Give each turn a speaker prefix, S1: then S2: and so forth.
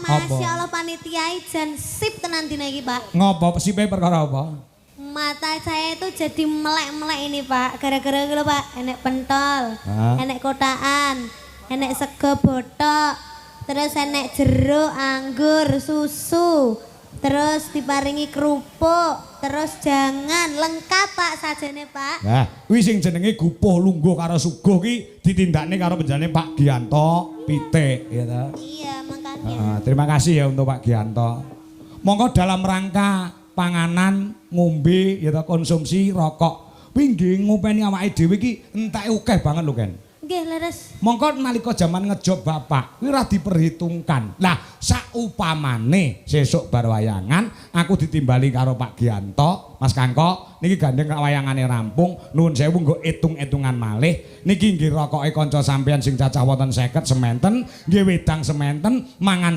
S1: Masya Allah, panitia jan sip tenan dina iki, Pak.
S2: Ngopo sipe, perkara apa?
S1: Mata saya itu jadi melek-melek ini, Pak. Gara-gara gitu, Pak, enek pentol,
S2: Hah?
S1: Enek kotakan, enek sego botok, terus enek jeruk, anggur, susu, terus diparingi kerupuk, terus jangan lengkap, Pak, sajane, Pak.
S2: Nah, kuwi sing jenenge gupuh lungguh karo suguh ki ditindakne karo penjenengane Pak Gianto Pitik, ya ta?
S1: Iya, makanya.
S2: Heeh, terima kasih ya untuk Pak Gianto. Monggo dalam rangka panganan, ngombe, ya ta, konsumsi rokok. Kuwi nggih ngopeni awake dhewe iki enteke akeh banget lho, Ken.
S1: Nggih, leres.
S2: Mongko nalika jaman ngejob bapak, kuwi ora diperhitungkan. Lah, saupamane sesuk bar wayangan, aku ditimbali karo Pak Gianto, Mas Kangko, niki gandeng wayangane rampung, nuwun sewu nggo etung-etungan malih. Niki nggih rokoke kanca sampeyan sing cacah wonten 50 sementen, nggih wedang sementen, mangan.